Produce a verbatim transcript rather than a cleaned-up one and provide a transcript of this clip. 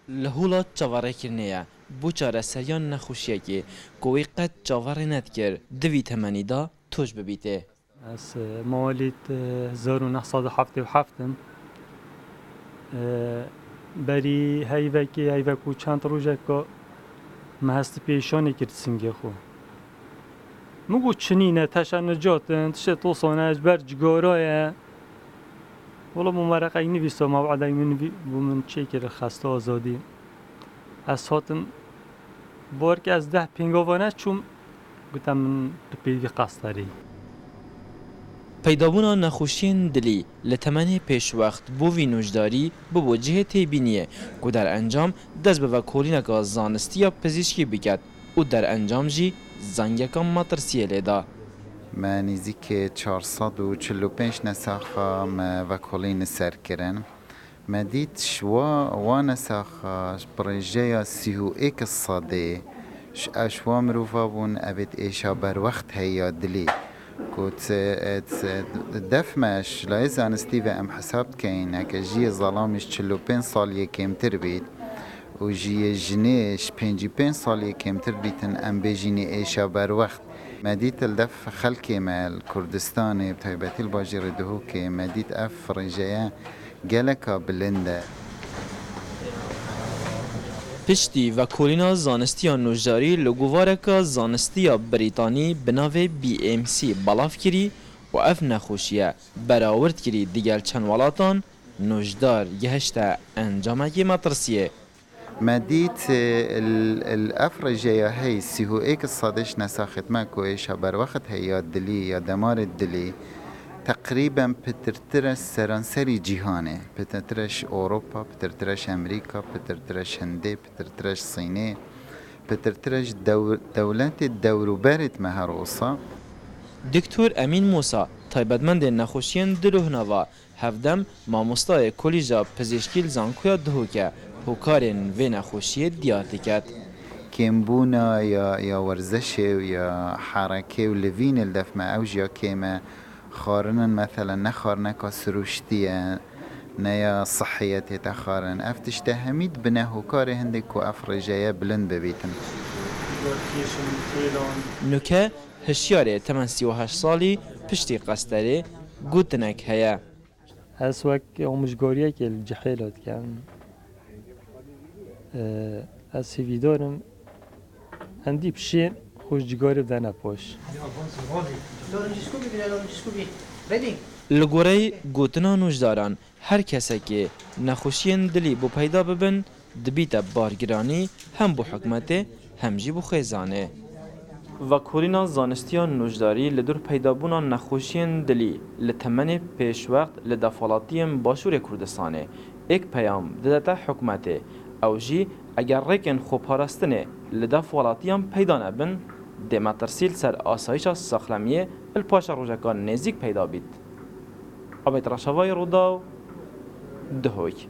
Li hûla çaverêkirinê ye bo çareseriya nexweşiyekê ku wî qet çaverê nedikir di vî temenî de tûj bibîtê. Ez, e, mewalîd, e, hezar û neh sed û heftê û heft im. E, berî heyvekê, heyvek û çend rojeka me hestî pêşanê kir singê xwe. Min got, "Çinî ne, teşenecat in, tiştê tosan e, ji ber cigara ye." Wela min wereqek nivîsa, mewedek min nivî-, bû min çêkir xesta azadî. Ez hatim, barkê ez deh pêngava neçûm, gote min tu pêvî qesterî. Peydabûna nexweşiyên dilî li temenê pêşwext bo vî nûjdarî bibo cihê têbîniyê ku derencam dest bi vekolîneka zanistî ya pizîşkî biket û derencam jî zengeka metirsiyê lê da. Me nêzîkî çar sed û çil û pênc nesaxa me vekolîn li ser kirin. Me dît ji wa, wa nesaxa bi rêjeya sî û êk sedê ji, ev ji wa mirova bûn, evê êşa berwext heye ya dilî. Ku t-, t-, def me ji layê zanistî ve em hesab dikeyin, heke jiyê zelamî ji çil û pênc saliyê kêmtir bît û jiyê jinê ji pêncî pênc saliyê kêmtir bîtin, em bêjînê êşa berwext. Me dît li def xelkê me li Kurdistanê, bi taybetî li bajêrê Duhokê, me dît ev rêjeye geleka bilind e. Piştî vekolîna zanistiya nûjdarî li guvareka zanistî ya Brîtanî bi navê B M C belav kirî û ev nexweşiye berawird kirî digel çend welatan, nûjdar gihişte encamekî metirsiyê. Me dît, e, l-, l-, ev rêjeya hey sî û êk sedê ji nesaxêt me ku êşa berwext heye ya dilî ya demarê dilî, teqrîben pitirtir e seranserî cîhanê, pitirtir e ji Ewropa, pitirtir e ji Amerîka, pitirtir e ji Hindê, pitirtir e ji Sînê, pitirtir e ji dew-, dewletê dewrûberêt me her wisa. Doktor Emîn Mûsa, taybetmendê nexweşiyên dil û hinava, hevdem mamostayê Kolîja Pizîşkî li Zankoya Duhok e, hokarên vê nexweşiyê diyar diket. Kêmbûna ya, ya werzişê û ya herekê û livînê li def me ew jî ya kêm e. Xwarinin, meselen, ne xwarineka sirûştî ye, ne ya sihiyetê te xwarin. Ev tişte hemî dibine hokarê hindê ku ev rêjeye bilind bibîtin. Nuke hişyarê temen sî û heşt salî piştî qesterê gotinek heye. Ez wek amûjgariyekê li Cihêla dikem. Ee, ez hêvîdar im endî pişên xwe ji cigarê bidene paş. Li goreyê gotina nûjdaran, her kesekê nexweşiyên dilî bo peyda bibin, dibîte bargiranî hem bo hikûmetê hem jî bo xêzanê. Vekolîna zanistiya nûjdarî li dûr peydabûna nexweşiyên dilî li temenê pêşwext li dewletên Başûrê Kurdistanê êk peyam didete hikûmetê. Ew jî eger rêkên xweparastinê li dewletiyan peyda nebin, dê metirsî li ser asayîşa saxlemiyê li paşa rojeka nêzîk peyda bît. Abed Reşavayî, Rûdaw, Duhok.